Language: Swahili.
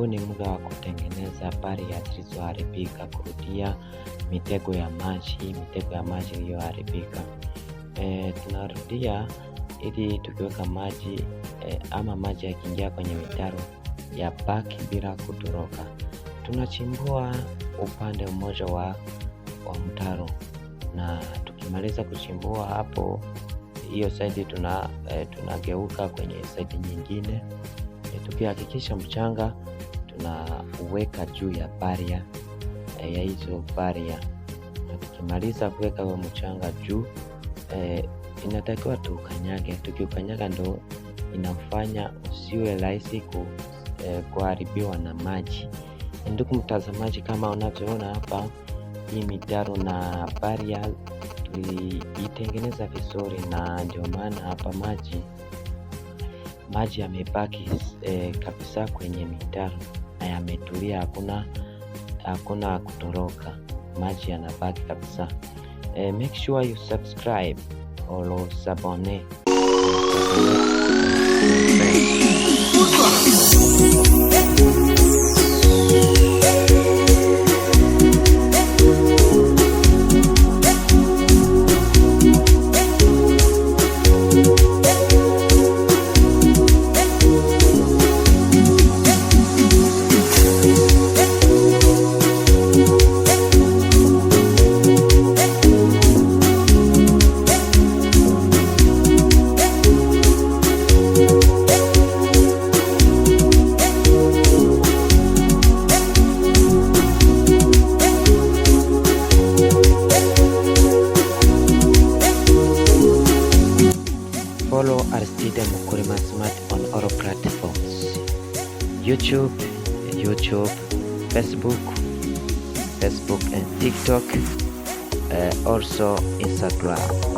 Huu ni muda wa kutengeneza barrier zilizoharibika, kurudia mitego ya maji, mitego ya maji iliyoharibika. Tunarudia ili tukiweka maji ama maji yakiingia kwenye mitaro yabaki bila kutoroka. Tunachimbua upande mmoja wa mtaro, na tukimaliza kuchimbua hapo hiyo side tunageuka kwenye side nyingine, tukihakikisha mchanga tunauweka juu ya barrier, ya hizo barrier, na tukimaliza kuweka huo mchanga juu, inatakiwa tuukanyage. Tukiukanyaga ndo inafanya usiwe rahisi kuharibiwa na maji. Ndugu mtazamaji, kama unavyoona hapa, hii mitaro na barrier tuliitengeneza vizuri, na ndio maana hapa maji yamebaki kabisa kwenye mitaro na yametulia, hakuna kutoroka, maji yanabaki kabisa. Make sure you subscribe or s'abonner. Follow Aristide Mukurima Smart on all platforms: YouTube, Facebook and TikTok, also Instagram.